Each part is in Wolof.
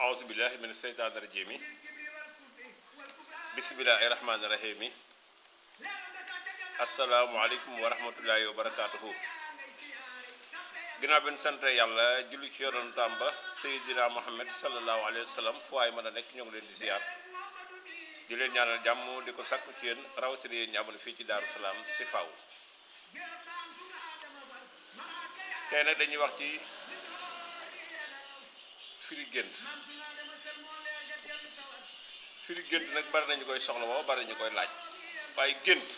أعوذ بالله من الشيطان الرجيم بسم الله الرحمن الرحيم السلام عليكم ورحمة الله وبركاته ginnaaw bi ñu sant yàlla julli ci yonentam ba Seydina Muhammad sallallahu alayhi wa sallam fu waay mën a nekk ñoo ngi leen di ziar di leen ñaanal jàmm di ko sakku ci yéen rawatina yéen ñi amoon fii ci Daaru Salaam si faw tey nag dañuy wax ci firi gént nag bari nañu koy soxla woo bari nañu koy laaj waaye gént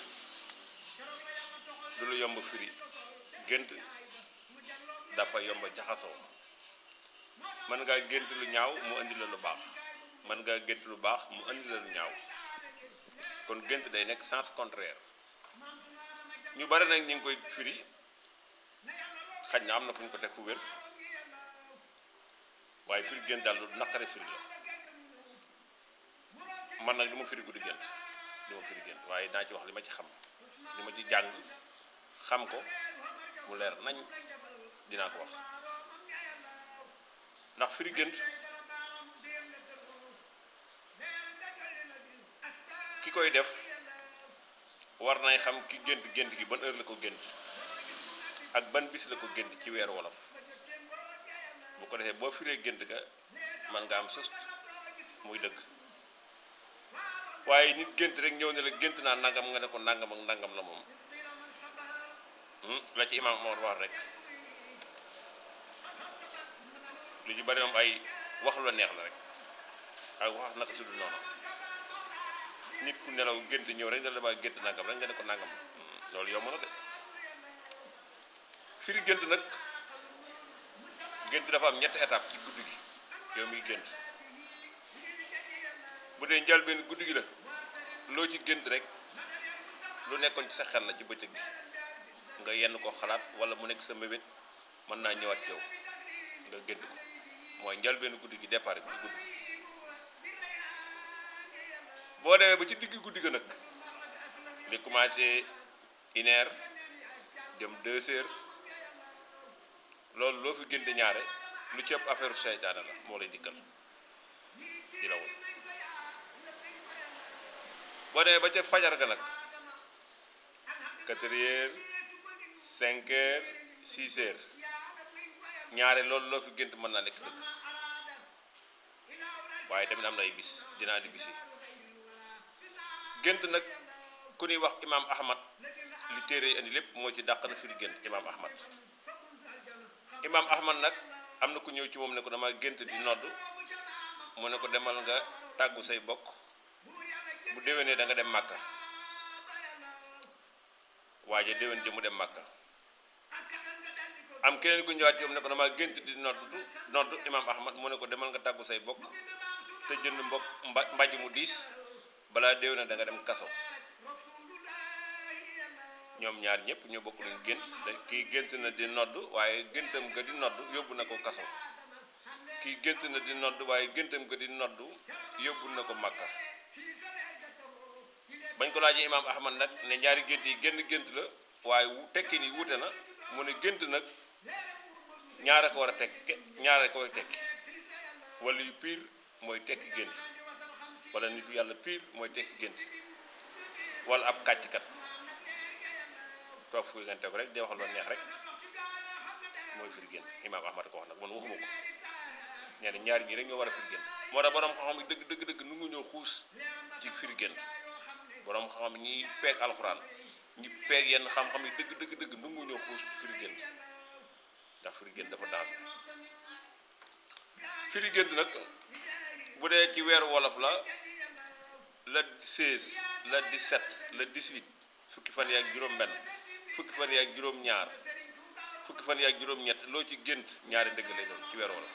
du lu yomb firi gént dafa yomb jaxasoo mën ngaa gént lu ñaaw mu indi la lu baax mën ngaa gént lu baax mu indi la lu ñaaw kon gént day nekk sens contraire ñu bari nag ñu ngi koy firi xaj na am na fu ñu ko teg fu wér waaye firi gént daal lu naqare firi la man nag du ma firi guddi gént waaye naa ci wax li ma ci xam li ma ci jàng xam ko mu leer nañ dinaa ko wax ndax firi gént ki koy def war nay xam ki gént gi ban heure la ko gént ak ban bis la ko gént ci weeru wolof bu ko defee boo firee gént ga man nga am sust muy dëgg waaye nit gént rek ñëw ne la gént naa nangam nga ne ko nangam ak nangam la moom la ci imaam Omar wax rek lu ci bari moom ay wax la neex la rek ak wax naka su dul noonu nit ku nelaw gént ñëw rek ne la dama gént nangam rek nga ne ko nangam loolu yomb na de firi gént nag gént dafa am ñetti étape ci guddi gi yow muy gént bu dee njëlbéen guddi gi la loo ci gént rek lu nekkoon ci sa xel la ci bëccëg bi nga yenn ko xalaat wala mu nekk sa mébét mën naa ñëwaat yow nga gént ko mooy njëlbéen guddi gi départ bi guddi boo demee ba ci digg guddi ga nag li commencé 1h jëm 2h loolu loo fi génte ñaare lu ci ëpp affaire seytaane la moo lay dikkal di la woon boo demee ba ca fajar ga nag 4h 5h 6h ñaare loolu loo fi gént mën naa nekk dëgg waaye tamit am na ay bis dinaa di bis yi gént nag ku ñuy wax imaam Ahmad li téere yi indi lépp moo ci dàq na firi gént imaam Ahmad nag am na ku ñëw ci moom ne ko dama gént di nodd mu ne ko demal nga tàggu say bokk bu déwénee da nga dem Màkka waaye déwén ji mu dem Màkka am keneen ku ñëwaat ci moom ne ko dama gént di nodd imaam Ahmad mu ne ko demal nga tàggu say bokk te jënd mbàjj mu diis balaa déwénee da nga dem kaso ñoom ñaar ñëpp ñoo bokk luñ gént kii gént na di nodd waaye géntam ga di nodd yóbbu na ko kaso kii gént na di nodd waaye géntam ga di nodd yóbbu na ko Makka bañ ko laajee imaam Ahmad nag ne ñaari gént yi génn gént la waaye tekki ni wuute na mu ne gént nag ñaare ko war a tekki wala yu piir mooy tekki gént wala nitu yàlla piir mooy tekki gént wala ab kàcckat toog fu ngeen teg rek di wax lu neex rek mooy firi gént imaam Ahmad ko wax nag man waxuma ko nee na ñaari ñi rek ñoo war a firi gént moo tax borom xam-xam yi dëgg nu ngu ñëw xuus ci firi gént borom xam-xam ñi peeg alxuraan ñi peeg yenn xam-xam yi dëgg nu ngu ñëw xuus firi gént ndax firi gént dafa daal firi gént nag bu dee ci weeru wolof la le 16 le 17 le 18 fukki fan yi ak juróom-benn fukki fan yi ak juróom-ñaar fukki fan yi ak juróom-ñett loo ci gént ñaari dëgg lay doon ci weeru wolof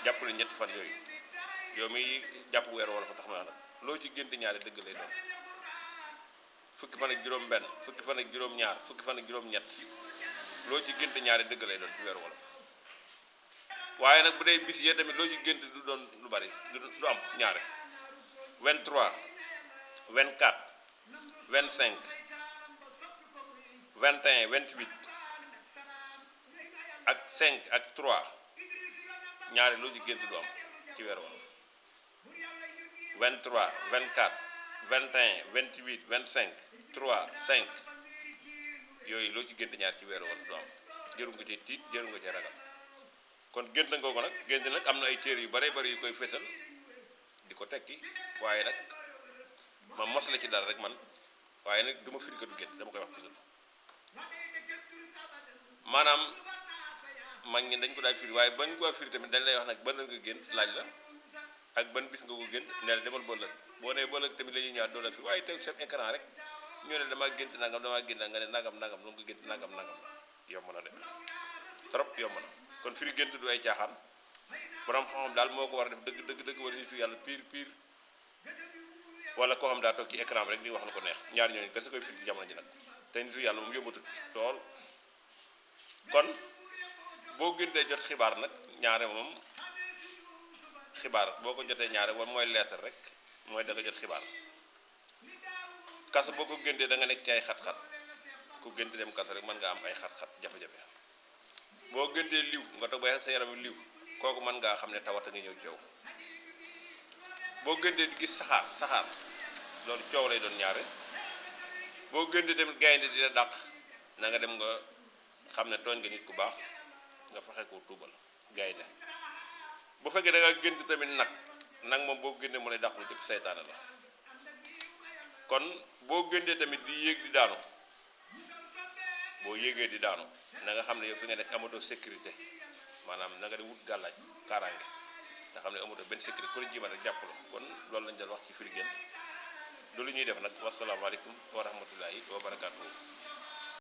jàppale ñetti fan yooyu yow mi jàpp weeru wolof tax ma nag loo ci gént ñaari dëgg lay doon fukki fan ak juróom-benn fukki fan ak juróom-ñaar fukki fan ak juróom-ñett loo ci gént ñaari dëgg lay doon ci weeru wolof waaye nag bu dee bis yee tamit loo ci gént du doon lu bari du am ñaare 23 24 25 21 28 ak 5 ak 3 ñaare loo ci gént du am ci weeru wolof 23 24 21 28 25 3 5 yooyu loo ci gént ñaar ci weeru wolof du am jëru nga ci tiit jëru nga ci ragal kon gént nga ko nag gént nag am na ay téere yu bare bari yu koy fésal di ko tekki waaye nag ma mos la ci dara rek man waaye nag du ma firikatu gént dama koy wax toujours maanaam mag ñi dañ ko daal firi waaye bañ ko firi tamit dañ lay wax nag ban nga gént laaj la ak ban bis nga ko gént ne la demal bëllëg boo nee bëllëg tamit la ñuy ñëwaat doo la fi waaye teg seen écran rek ñu ne damaa gént nangam damaa gént nga ne nangam nangam lu nga gént nangam nangam yomb na de trop yomb na kon firi gént du ay caaxaan borom xam-xam daal moo ko war a def dëgg dëgg dëgg wala nitu yàlla pire wala koo xam daa toog ci écran rek di wax lu ko neex ñaar ñooñu kese koy firi ci jamono ji nag te nitu yàlla moom yombatut tool kon boo géntee jot xibaar nag ñaare moom xibaar boo ko jotee ñaare wala mooy lettre rek mooy da nga jot xibaar kaso boo ko géntee da nga nekk ci ay xat-xat ku génte dem kaso rek mën nga am ay xat-xat jafe-jafe boo géntee liw nga toog ba sa yaram liw kooku mën ngaa xam ne tawat a nga ñëw ci yow boo géntee di gis saxaar loolu coow lay doon ñaare boo géntee tamit gaynde di la dàq na nga dem nga xam ne tooñ nga nit ku baax nga fexe ko tuubal gaynde bu fekkee da nga gént tamit nag moom boo génnee mu lay dàqlu jëpp seytaane la kon boo géntee tamit di yéeg di daanu boo yéegee di daanu na nga xam ne yow fi nga nekk amatoo sécurité maanaam na nga di wut gàllaaj kaaraange nga xam ne amatoo benn sécurité ku la jiima rek jàpp la kon loolu lañ dal wax ci firi gént loolu ñuy def nag wasalaamaaleykum wa rahmatullahi wa barakaatuhu